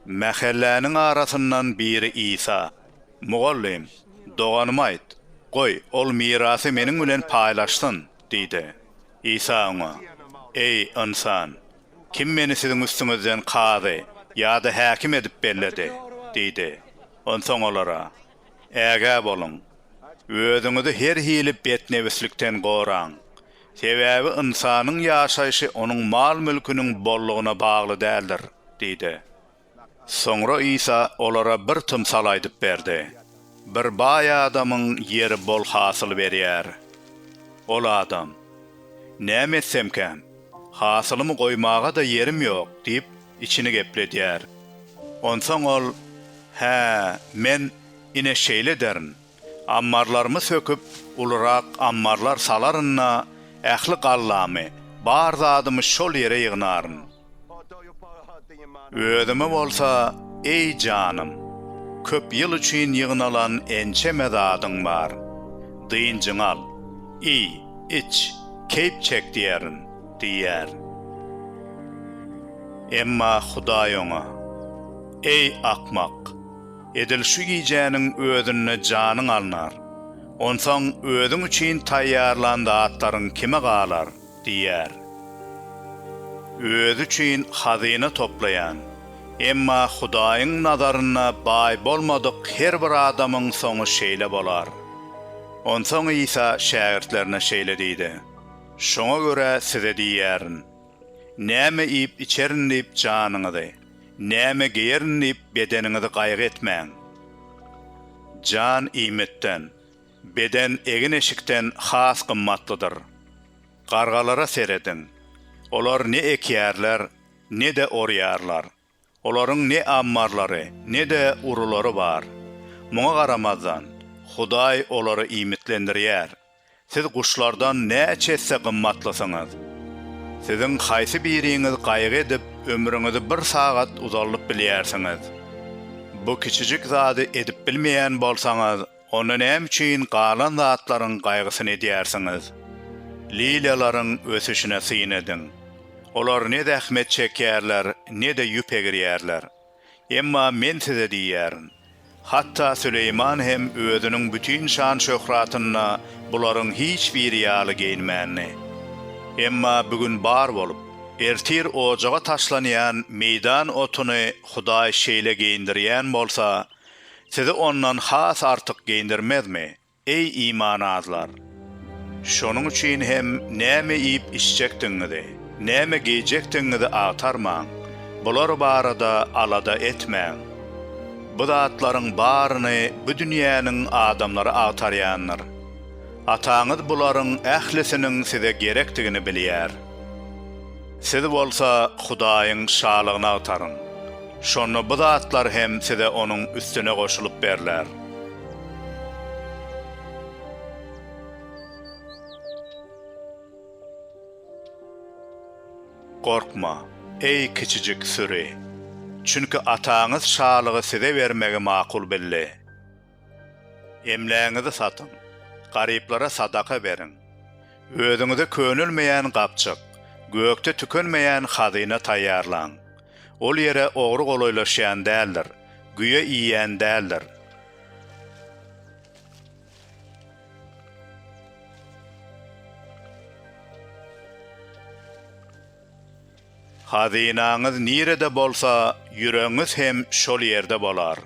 Mähelläniň arasyndan biri Isa, Mugallym, doganyma aýt, goý, ol mirasy meniň bilen paýlaşsyn diýdi. Isa oňa, Eý, ynsan, kim meni siziň üstüňizden kazy ýa-da häkim edip belledi? diýdi. Onsoň olara, Ägä boluň! Özüňizi her hili betnebislikden goraň. Sebäbi ynsanyň ýaşaýşy onuň mal-mülküniň bollugyna bagly däldir diýdi. Soňra Isa olara bir tymsal aýdyp berdi, Bir baý adamyň ýeri bol hasyl berýär. Ol adam, Näme etsemkäm? Hasylymy goýmaga-da ýerim ýok diýip, içini gepledýär. Onsoň ol, Hä, men, ine, şeýle ederin, Ammarlarymy söküp, ulurak ammarlar salaryn-da, ähli gallamy, bar zadymy şol ýere ýygnaryn. Özüme bolsa, Eý, janym, köp ýyl üçin ýygnalan ençeme zadyň bar. Dynjyňy al, iý, iç, keýp çek diýerin diýýär. Emma Hudaý oňa, Eý, akmak! Edil şu gijäniň özünde janyň alnar. Onsoň özüň üçin taýýarlan zatlaryň kime galar? diýýär. Özi üçin hazyna toplaýan, emma Hudaýyň nazarynda baý bolmadyk her bir adamyň soňy şeýle bolar. Onsoň Isa şägirtlerine şeýle diýdi, Şoňa görä size diýýärin, näme iýip-içerin diýip janyňyzy, näme geýerin diýip bedeniňizi gaýgy etmäň. Jan iýmitden, Beden egin-eşikden has gymmatlydyr. Gargalara serediň. Olar ne ekýärler, ne-de orýarlar. Olaryň ne ammarlary, ne-de urulary bar. Muňa garamazdan, Hudaý olary iýmitlendirýär. Siz guşlardan näçe esse gymmatlysyňyz? Siziň haýsy biriňiz gaýgy edip, ömrüňizi bir sagat uzaldyp bilýärsiňiz? Bu kiçijik zady edip bilmeýän bolsaňyz, Onda näme üçin galan zatlaryň gaýgysyny edýärsiňiz? Liliýalaryň ösüşine syn ediň. Olar ne zähmet çekýärler, ne-de ýüp egirýärler. Emma Men size diýýärin, hatda Süleýman hem özüniň bütin şan-şöhratynda bularyň hiç biri ýaly geýinmändi. Emma bu gün bar bolup, ertir ojaga taşlanýan meýdan otuny Hudaý şeýle geýindirýän bolsa, Sizi ondan has artyk geýindirmezmi, eý imanazlar? Şonuň üçin hem näme iýip-içjekdigiňizi, näme geýjekdigiňizi agtarmaň, bular barada alada etmäň. Bu zatlaryň baryny bu dünýäniň adamlary agtarýandyr. Ataňyz bularyň ählisiniň size gerekdigini bilýär. Siz bolsa Hudaýyň Şalygyny agtaryň. Şonda bu zatlar hem size onuň üstüne goşulyp berler. Gorkma, eý, kiçijik süri! Çünki Ataňyz Şalygy size bermegi makul bildi. Emlägiňizi satyň, garyplara sadaka beriň. Özüňize könelmeýän gapjyk, gökde tükenmeýän hazyna taýýarlaň. Ol ýere ogry golaýlaşýan däldir, güýe iýýän däldir. Hazynaňyz nirede bolsa, ýüregiňiz hem şol ýerde bolar.